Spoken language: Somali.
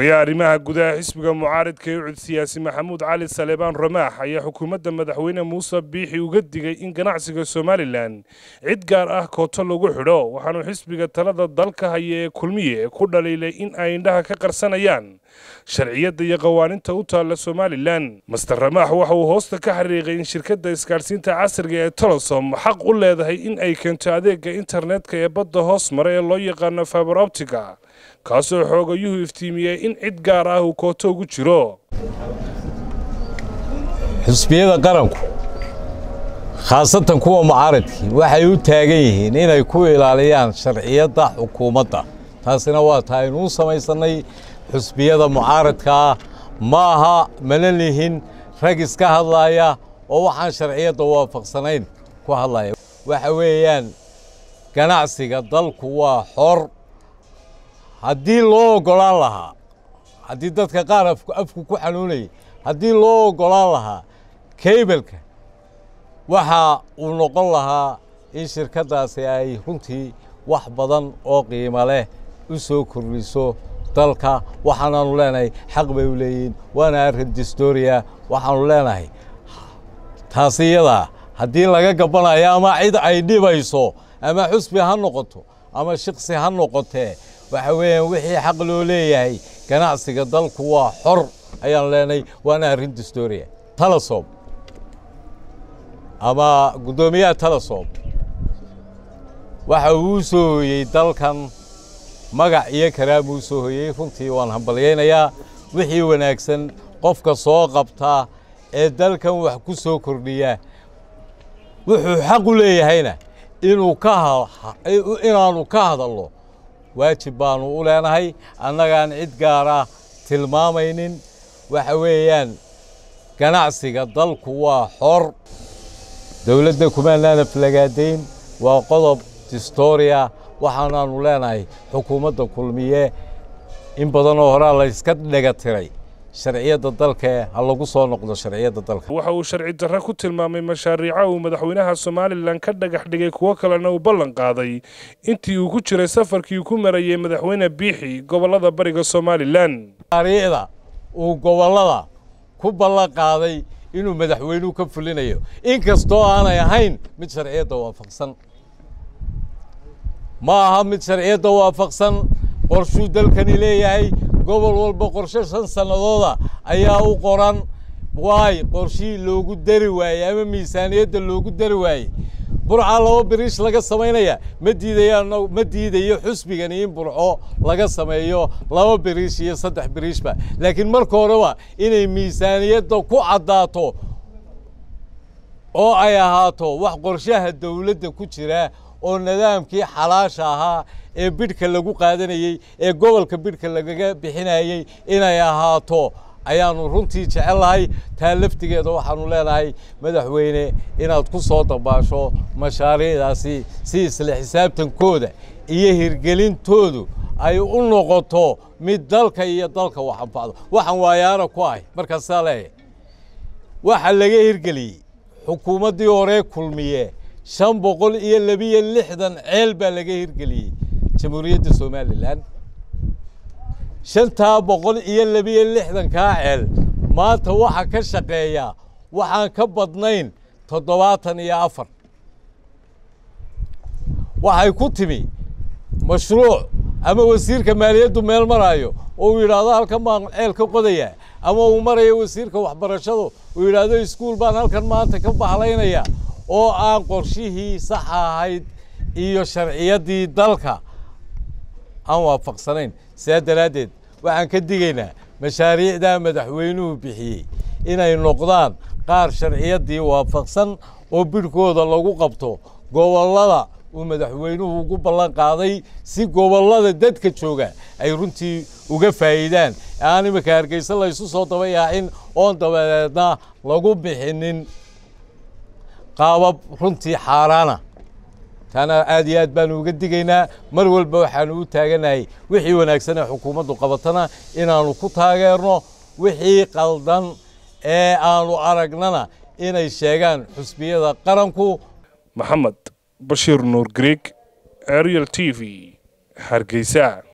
Xogayaha arrimaha gudaha xisbiga mucaaridka ee UCID siyaasi Maxamuud Cali Saleebaan Ramaax ayaa xukuumadda madaxweyne Muuse Biixi uga digay in ganacsiga Somalilan cid gaar ah kooto lagu xidho, waxaanu xisbiga talada dalka haya ee Kulmiye ku dhaliilay in ay indhaha ka qarsanayaan sharciyadda iyo qawaaninta u taalla Somalilan. Master Ramaax waxa uu hoosta ka xariiqay in shirkadda isgaadhsiinta casriga ee Telesom xaq u leedahay in ay keento adeega internetka ee badda hoos mara ee loo yaqaano fiber optic-ga, kaasoo xoogayuhu iftiimiyey in cid gaar ah uu kooto ugu jiro. Xisbiyada qaranku, khaasatan kuwa mucaaridkii, waxay u taagan yihiin inay ku ilaaliyaan sharciyadda xukuumadda. Taasina waa taa aynu u samaysanay xisbiyada mucaaridkaa. Ma aha, mana lihin rag iska hadlaaya oo waxaan sharciyadda waafaqsanayn ku hadlaya. Waxa weeyaan, ganacsiga dalku waa xor. Haddii loo oggolaan lahaa, haddii dadka qaar afku ku xanuunayay, haddii loo oggolaan lahaa cable-ka, waxa uu noqon lahaa in shirkaddaasi ay runtii wax badan oo qiimo leh u soo kordhiso dalka. Waxaanaanu leenahay xaq bay u leeyihiin, waana arrin distoria. Waxaanu leenahay taasi iyadaa haddii laga gabbanayo ama cid ay dhibayso, ama xusbi ha noqoto ama shiksi ha noqotee, waxa weeyaan wixii xaq loo leeyahay, ganacsiga dalku waa xor ayaanu leenahay, waana arrin distoria. Telesom ama guddoomiyaha Telesom waxa uu u soo hooyey dalkan magac iyo karaam uu soo hooyey. Runtii waan hambalyaynayaa. Wixii wanaagsan qofka soo qabtaa ee dalkan wax ku soo kordhiya, wuxuu xaq u leeyahayna inuu ka inaanu ka hadalno waajib baanu u leenahay, annagaan cid gaara tilmaamaynin. Waxa weeyaan, ganacsiga dalku waa xor, dowladda kumaanaana flagaadayn, waa qodob distoria. Waxaanaanu leenahay xukuumadda Kulmiye in badan oo horaa la iska dhega tiray sharciyadda dalka, ha lagu soo noqdo sharciyadda dalka. Waxa uu sharci darro ku tilmaamay mashaariica uu madaxweynaha Somalilan ka dhagax dhigay, kuwo kalena uu ballan qaaday intii uu ku jiray safarkii uu ku marayay madaxweyne Biixi gobollada bariga Somalilan. Mashaariicda uu gobollada ku ballan qaaday inuu madaxweynuhu ka fulinayo, inkastoo aanay ahayn mid sharciyadda waafaqsan, ma aha mid sharciyadda waafaqsan. Qorshuu dalkani leeyahay, gobol walba qorshe 5 sannadooda ayaa u qoran. Waay qorshihii loogu dari waayey ama miisaaniyadda loogu dari waayey? Burcaa laba biriish laga samaynaya, ma diidayaan, ma diidayo xusbigani in Burco laga sameeyo laba biriish iyo saddex biriishba, laakiin marka horeba inay miisaaniyadda ku caddaato oo ay ahaato wax qorshaha dowladda ku jira oo nidaamkii xalaasha ahaa ee bidhka lagu qaadanayey ee gobolka bidhka lagaga bixinayey inay ahaato ayaanu runtii jecel lahay. Taa laftigeeda waxaanu leenahay, madaxweyne, inaad ku soo dabaasho mashaariicdaasi si isla xisaabtankooda iyo hirgelintoodu ay u noqoto mid dalka iyo dalka wax anfacdo. Waxaan waayaana ku ahay markaasaa leeyahay, waxaa laga hirgeliyey xukuumaddii hore Kulmiye 562 ceel baa laga hirgeliyey Jamhuuriyadda Somalilan. 562-kaa ceel maanta waxa ka shaqeeya waxaan ka badnayn 74. Waxay ku timi mashruuc ama wasiirka maaliyaddu meel maraayo oo uu yidhaahdo halkan baan ceel ka qodayaa, ama uu marayo wasiirka waxbarashadu uu yidhaahdo iskuul baan halkan maanta ka bahlaynaya, oo aan qorshihii saxa ahayd iyo sharciyaddii dalka aan waafaqsanayn. Sidaa daraaddeed waxaan ka digaynaa mashaariicdaa madaxweynuhu bixiyey inay noqdaan qaar sharciyaddii waafaqsan oo bidhkooda lagu qabto gobollada uu madaxweynuhu ugu ballan qaaday, si gobollada dadka jooga ay runtii uga faa'iidaan, aan iminka Hargeysa laysu soo daba yaacin oon dabadeedna lagu bixinin qaabab runtii xaaraana. Taana aad iyo aad baanu uga digaynaa. Mar walba waxaanu u taaganahay wixii wanaagsan ee xukuumaddu qabatana inaanu ku taageerno, wixii qaldan ee aanu aragnana inay sheegaan xusbiyada qaranku. Maxamed Bashiir Nuur Greeg, Ariel TV, Hargeysa.